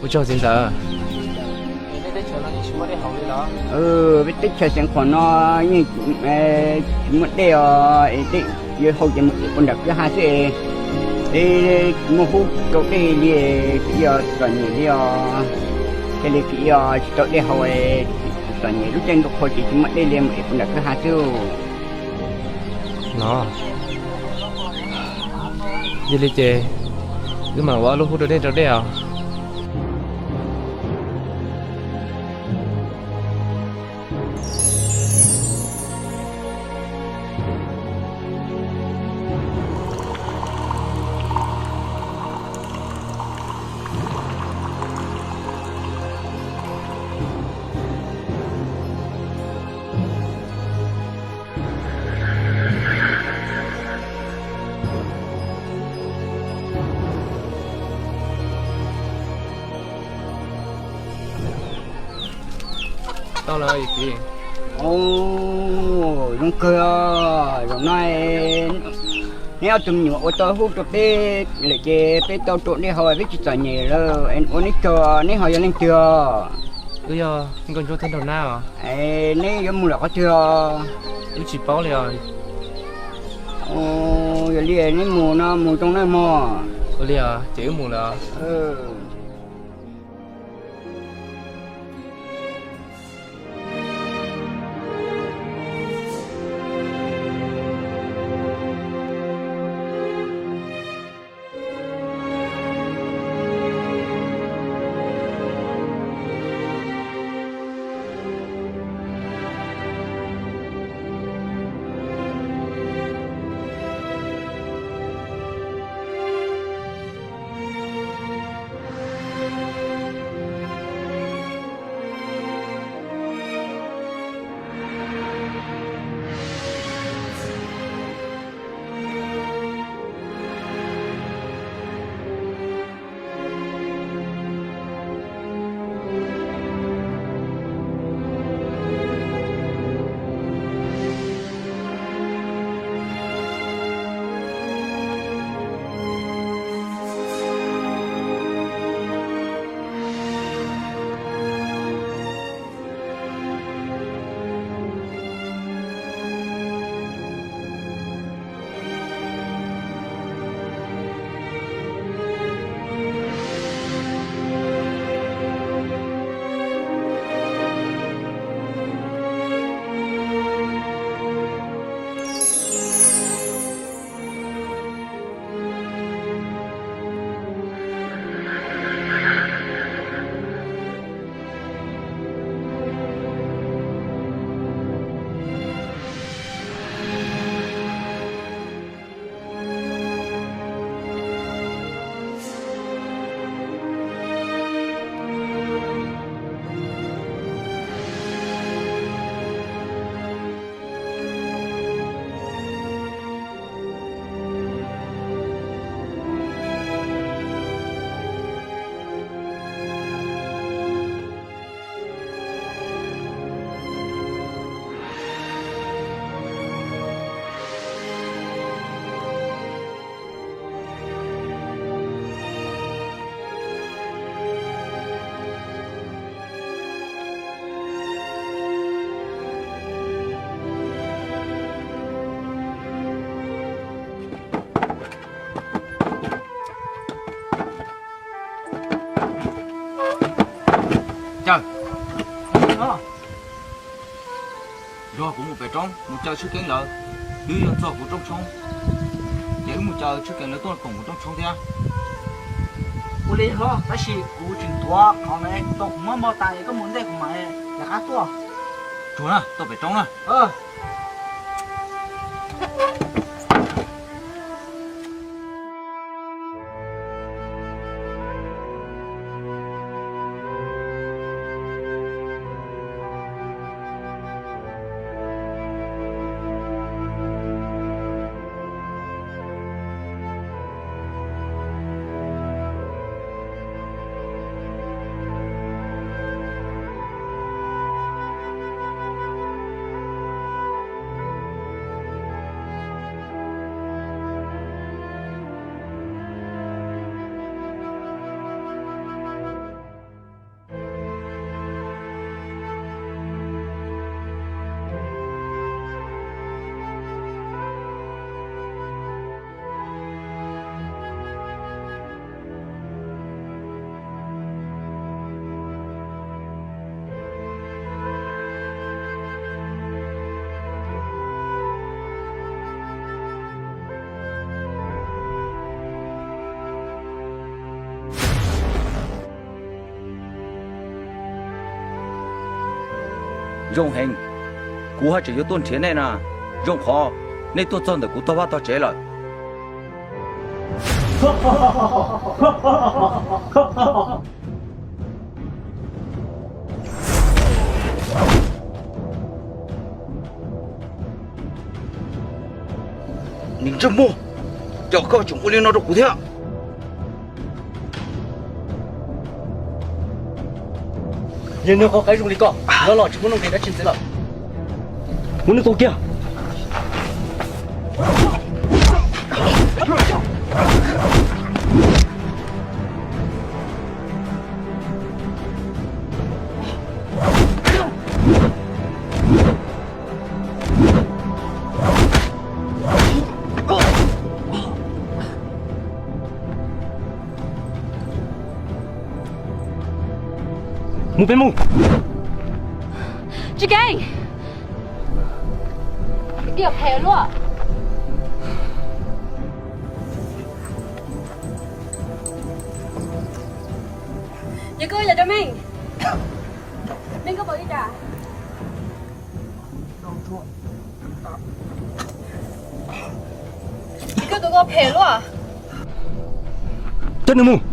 Ua tsaug txiv ntxawm. Peb teb chaws Xeev Khuam no yeej tsis muaj dej os, yuav haus ces mus pem nram kwj ha xwb. Peb tsis muaj hub rau dej li, tsis yog txom nyem li os. Thiaj li tsis yog tsis tau dej haus, txom nyem lub caij ntuj qhua ces tsis muaj dej li, mus pem nram kwj ha xwb. No, yog li ces wb mam ua lub hub rau dej rau dej os. Tau lawm. Zoo kawg os, zaum no neb ob tug me nyuam ua tau hub rau peb lawm ces peb tau rau dej haus, peb tsis txom nyem lawm. Ua neb tsaug, neb ho yog leej twg os? Wb yog Nkauj Ntsuab thiab Nraug Nab os. Neb yuav mus lawm qhov twg os? Wb tsis paub li os. Yog li neb mus no mus zoo nawb mog. Ua li os, ces wb mus lawm os. Caw, yog kuv mus pem roob mus caw Tshwj Keeb lawv, twb yog txog kuv rooj tshoob, ces wb mus caw Tshwj Keeb lawv tuaj koom kuv rooj tshoob thiab. Ua li los, tab sis kuv tseem tuav qhov no, tau kuv muab npog tas es koj mus ntej kuv mam rov qab tuaj. Tsuag na, tuaj pem roob na. Zoo heev, kuv haj tseem yuav tuaj nrhiav nej na. Zoo qhov nej tuaj txog ntawm kuv tog vaj tog tsev lawm. Niag ntsej muag, cas koj tseem ua li no rau kuv thiab? Yog nws qhov qaib zoo li ko, no los tsis muaj nuj nqis dab tsi ntxiv lawm. Muab nws tua kiag. Mus peb mus. Tsis keej, diam phem luaj. Yog koj yog cov Meej, Meej koj pom li cas? Yog koj tus koj phem luaj. Coj nws mus.